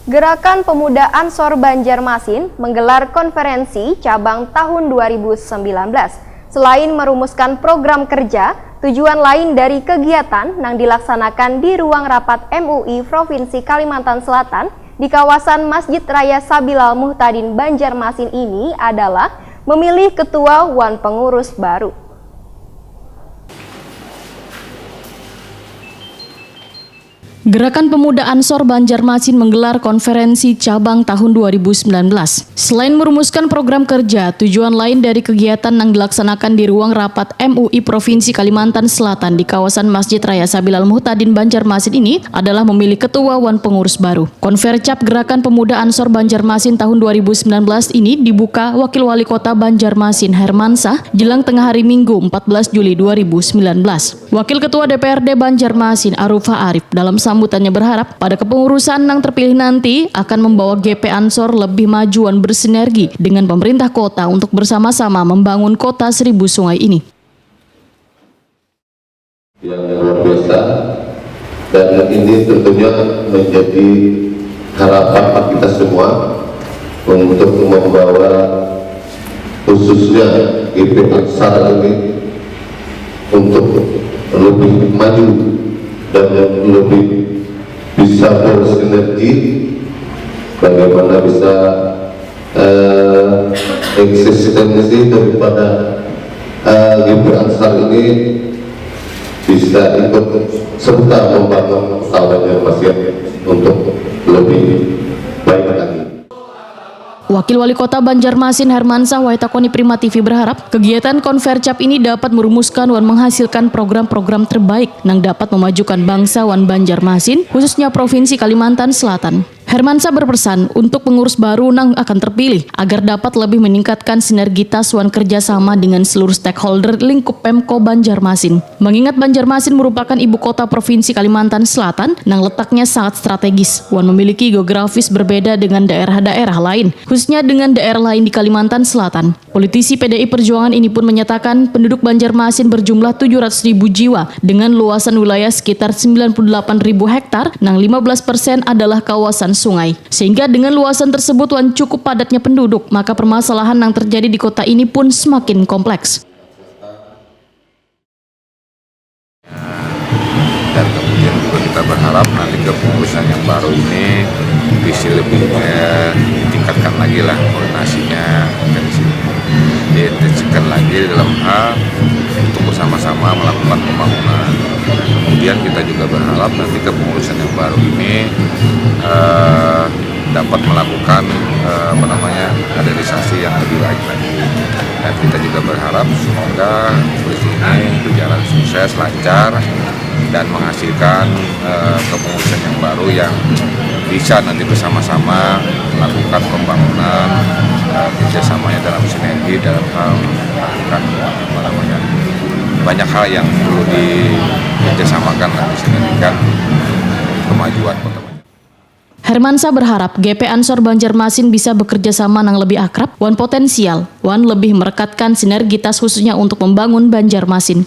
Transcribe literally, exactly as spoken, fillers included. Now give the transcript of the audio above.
Gerakan Pemuda Ansor Banjarmasin menggelar konferensi cabang tahun dua ribu sembilan belas. Selain merumuskan program kerja, tujuan lain dari kegiatan nang dilaksanakan di ruang rapat M U I Provinsi Kalimantan Selatan di kawasan Masjid Raya Sabilal Muhtadin Banjarmasin ini adalah memilih ketua wan pengurus baru. Gerakan Pemuda Ansor Banjarmasin menggelar konferensi cabang tahun dua ribu sembilan belas. Selain merumuskan program kerja, tujuan lain dari kegiatan yang dilaksanakan di ruang rapat M U I Provinsi Kalimantan Selatan di kawasan Masjid Raya Sabilal Muhtadin Banjarmasin ini adalah memilih ketua wan pengurus baru. Konfercap Gerakan Pemuda Ansor Banjarmasin tahun dua ribu sembilan belas ini dibuka Wakil Wali Kota Banjarmasin Hermansah jelang tengah hari Minggu empat belas Juli dua ribu sembilan belas. Wakil Ketua D P R D Banjarmasin Arufa Arif dalam sambutannya berharap pada kepengurusan yang terpilih nanti akan membawa G P Ansor lebih maju dan bersinergi dengan pemerintah kota untuk bersama-sama membangun kota seribu sungai ini. Yang luar biasa, dan ini tentunya menjadi harapan kita semua untuk membawa khususnya G P Ansar ini untuk lebih maju dan lebih bisa bersinergi, bagaimana bisa eh, eksistensi daripada eh, G P Ansar ini bisa ikut serta membangun kota Banjarmasin untuk lebih baik lagi. Wakil Wali Kota Banjarmasin Hermansah Waitakoni Prima T V berharap kegiatan Konvercap ini dapat merumuskan wan menghasilkan program-program terbaik yang dapat memajukan bangsa wan Banjarmasin, khususnya Provinsi Kalimantan Selatan. Hermansah berpesan untuk pengurus baru nang akan terpilih agar dapat lebih meningkatkan sinergitas wan kerjasama dengan seluruh stakeholder lingkup Pemko Banjarmasin. Mengingat Banjarmasin merupakan ibu kota Provinsi Kalimantan Selatan nang letaknya sangat strategis wan memiliki geografis berbeda dengan daerah-daerah lain, khususnya dengan daerah lain di Kalimantan Selatan. Politisi P D I Perjuangan ini pun menyatakan penduduk Banjarmasin berjumlah tujuh ratus ribu jiwa dengan luasan wilayah sekitar sembilan puluh delapan ribu hektar, nang lima belas persen adalah kawasan sungai. Sehingga dengan luasan tersebut wan cukup padatnya penduduk, maka permasalahan yang terjadi di kota ini pun semakin kompleks. Dan kemudian juga kita berharap nanti kepengurusan yang baru ini bisa lebih eh, ditingkatkan lagi lah koordinasinya dari sini. Diintensifkan lagi dalam hal untuk bersama-sama melakukan pembangunan. Dan kemudian kita juga berharap nanti kepengurusan yang baru ini eh, dapat melakukan eh, apa namanya kaderisasi yang lebih baik lagi. Dan kita juga berharap semoga polisi ini berjalan sukses, lancar, dan menghasilkan eh, kepengurusan yang baru yang bisa nanti bersama-sama melakukan pembangunan eh, kerjasamanya dalam sinergi dalam hal melakukan apa namanya banyak hal yang perlu dikerjasamakan dan disinergikan kemajuan kota. Hermansa berharap G P Ansor Banjarmasin bisa bekerja sama nang lebih akrab wan potensial wan lebih merekatkan sinergitas khususnya untuk membangun Banjarmasin.